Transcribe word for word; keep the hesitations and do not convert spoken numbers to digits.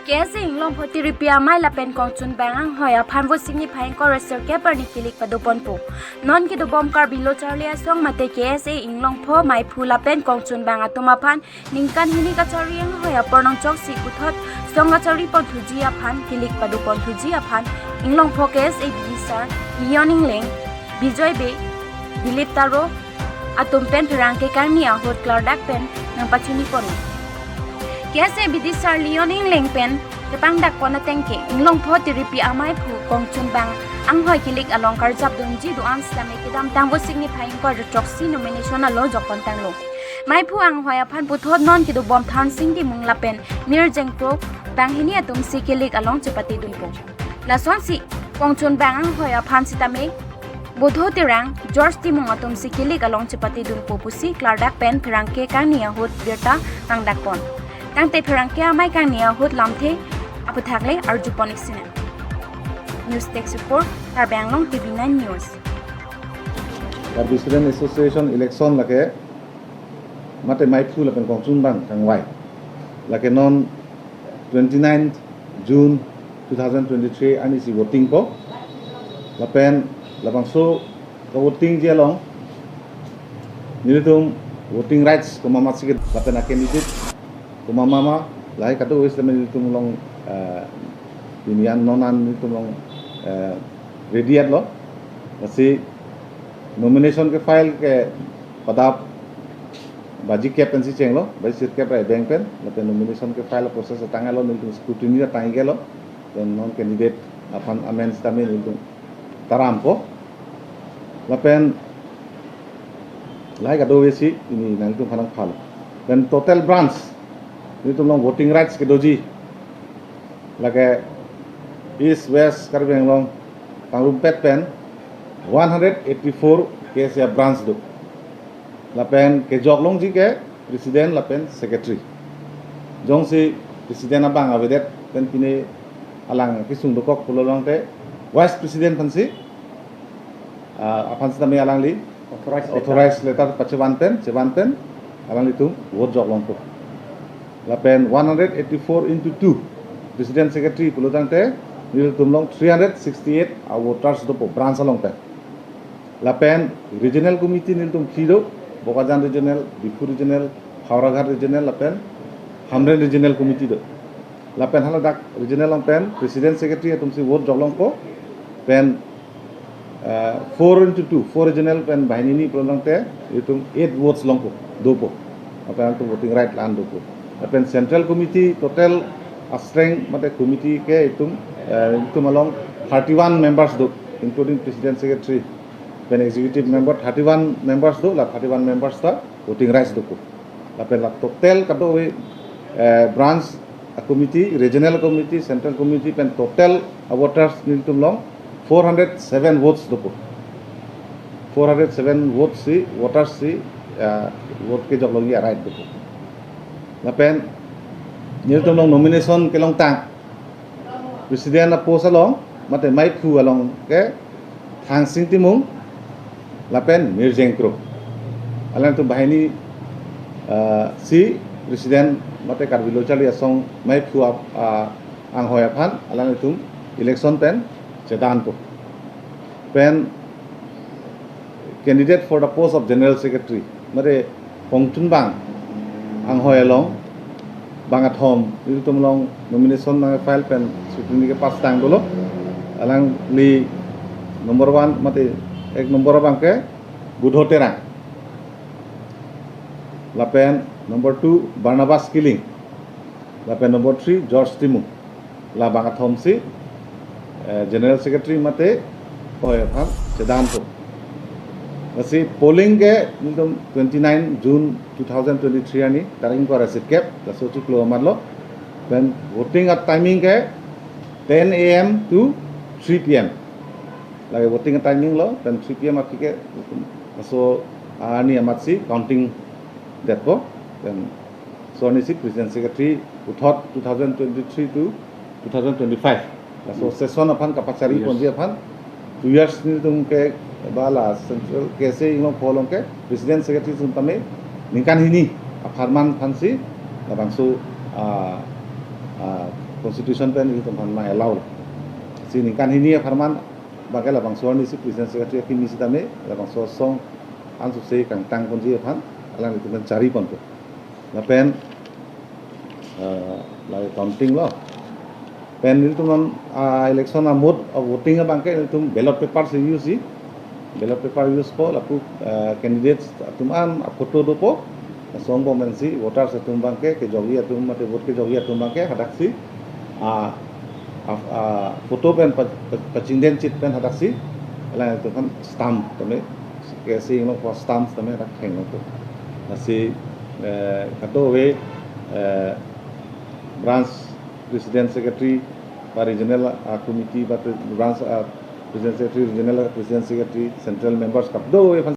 K S A Inglongpho Tiripi Amei lapen Kongchunbang anghoi aphan Vosik niphai ingkoi ra sirkep arni kilik padoponpo. Non kedobom Karbi Lo Charli Asong mate K S A Inglongpho meiphu lapen Kongchunbang atum aphan ningkan hini kachari anghoi apor nangchoksi puthot song kachari ponthuji aphan kilik padoponthuji aphan Inglongpho K S A bidisar Leon Engleng, Bijoy Bey, Dilip Taro atum pen pherangke kangni ahut klardak pen nangpachiniponlo. K S A bidisar Leon Engleng pen kepangdakpon ateng ke Inglongpho Tiripi Ameiphu Kongchunbang anghoi kilik along karjapdunji do-an sitame kedamtang Vosik niphai ingkoi ra throksi nomination alo jokpontanglo. Meiphu anghoi aphan puthot non kedobom Thangsing Timung lapen Mirjeng Kro banghini atumsi kilik along chepatedunpo. Lasonsi Kongchunbang anghoi aphan sitame Bodho Terang, George Timung atumsi kilik along chepatedunpo pusi klardak pen pherangke kangni ahut birta pangdakpon. Tangte pherangke amei kangni ahut lamthe aputhak le arjupon ik sinang. News Desk Report, Karbi Anglong T V nine News. Karbi Student Association election lake mate meiphu lapen Kongchunbang kangvai lake non twenty-ninth June two thousand twenty-three arnisi votingpo. Lapen labangso kavotingji along nelitum voting rights komat masi ke lapen a candidate komat mama lahai kadokave sitame nelitum along, eh, pini an non an nelitum along, eh, ready-etlo. Lasi nomination kefile ke padap baji kep pensi chenglo, baji sirkep ra ebeng pen, lapen nomination kefile process atanglo, nelitum scrutiny atang iklo, lapen non candidate aphan amen sitame nelitum tarampo. Lapen lahai kadokavesi pini nanglitum aphan nangphalo. Lapen total branch nelitum along voting rights kedoji lake East West Karbi Anglong pangrumpet pen one hundred eighty-four K S A branch do. Lapen kejok longji ke president lapen secretary. Jongsi president abang avedet pen pine alang kesung dokok pulo longte vice president aphansi, ah, aphan sitame alangli authorized letter, authorized letter pachevan pen, chevan pen alanglitum vote jok longpo. Lapen one hundred eighty-four into two president secretary pulo tangte nelitum along three hundred sixty-eight a voters dopo branch along pen. Lapen regional committee nelitum phli do, Bokajan regional, Diphu regional, Howraghat regional lapen Hamren regional committee do. Lapen haladak regional along pen president secretary atumsi vote jok longpo pen, eh, four into two, four regional pen banghini pulo tangte itum eight votes longpo, dopo. Lapen itum voting right la-an dopo. Lapen central committee total a strength mate committee ke itum, eh, itum along thirty-one members do, including president secretary pen executive member thirty-one members do, la thirty-one members ta voting rights dopo. Lapen la total kadokave, eh, branch a committee, regional committee, central committee pen total a voters nelitum along four hundred seven votes dopo. Four hundred seven votes si voters si, eh, vote kejok longji a right dopo. Lapen nelitum along nomination kelongtang president a post along mate meiphu along ke Thangsing Timung lapen Mirjeng Kro. Alangtum banghini, ah, si president mate Karbi Lo Charli Asong meiphu ap-, ah, anghoi aphan alangtum election pen chedanpo. Pen candidate for the post of general secretary mate Kongchunbang anghoi along bang athom nelitum along nomination nangfile pen scrutiny kepass tang dolo. Alangli number one mate ek number abang ke Budho Terang. Lapen number two Barnabas Killing. Lapen number three George Timung. La bang athom si, eh, general secretary mate anghoi aphan chedanpo. Lasi polling ke nelitum twenty-nine June two thousand twenty-three arni tarik ingkoi ra sirkep, laso chiklo amat lo. Then voting a timing ke ten A M to three P M. Lake voting a timing lo, then three P M aphi ke laso arni amatsi counting detpo. Then so arnisi president secretary puthot two thousand twenty-three to two thousand twenty-five. Laso session aphan kapachari ponji aphan two years nelitum ke ba la central K S A Inglongpho along ke president secretary atum tame ningkan hini apharman aphansi labangso, ah, ah, constitution pen ilitum aphan ma allow. Si ningkan hini apharman bangke labangso arni si president secretary akimi sitame labangso asong ansose kangtang ponji aphan alanglitum pen chari ponpo. Lapen, eh, la counting lo. Pen ilitum non, ah, election a mode of voting abangke ilitum ballot paper si use si. Ballot paper use po lapu, eh, candidates atum an aphoto dopo. Asong bom pensi voters atum abangke, kejokji atum mate vote kejokji atum abangke hadaksi, ah, ah, ah, photo pen pa-, pa-, pachingdeng chit pen hadaksi alanglitum aphan stamp tame, ke si ingno po stamp tame hadak thengno po. Lasi, eh, kadokave, eh, branch president secretary ba regional, ah, committee ba pre-, branch, ah, president secretary, regional president secretary, central members kadokave aphan